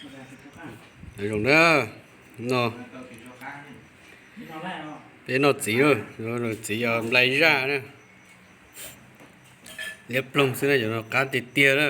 Zoo na, no, peb noj txiv, txiv nplai zaj na, liab ploog xwb na, cov no qab tiag tiag na.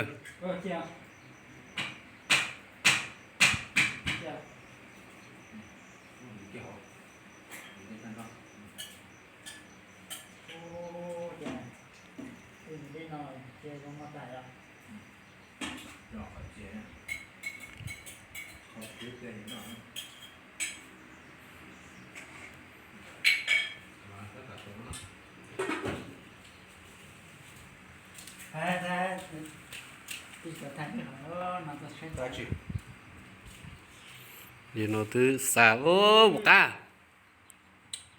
Yog no twb xa ua qab.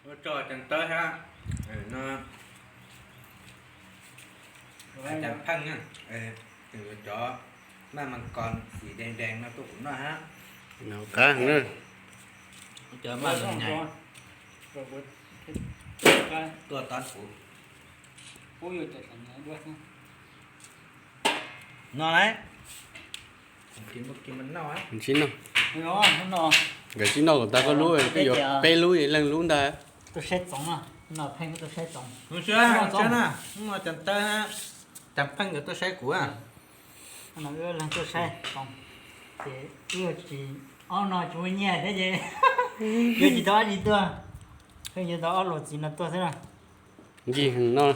Ua tso cov tawb hab, no, cov pheej na, cov maj mas kos xim dees dees no tuaj kuv noj hab. Qab na, cov maj mas nyais tuaj tob kuv no lawm. Tsis noj, nkawd tsis noj kom tag koj lub, twb yuav peb lub leej lub ntag. Tuaj saib Txoov, no pheej tuaj saib Txoov. Cov tawb, cov pheej yuav tuaj saib kuv. Leej tuaj saib Txoov, ces wb tsis, ob no tsis muaj nyiaj thiab ces yuav tsis tau dab tsi tuaj, pheej yuav tau ob luag txiv no tuaj xwb na. Nkig no,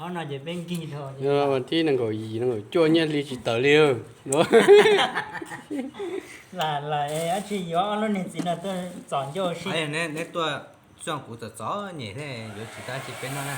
ob no ces peb nkig dhau. Vas thib nees nkaum yim nees nkaum cuaj nyiaj hli tsis tawm li. Lam lam dab tsi yuav ob lub niag txiv no tuaj txom ncauj si. Neb tuaj txog kuv txom txom nyem thiab yuav tsis tau dab tsi peb noj na.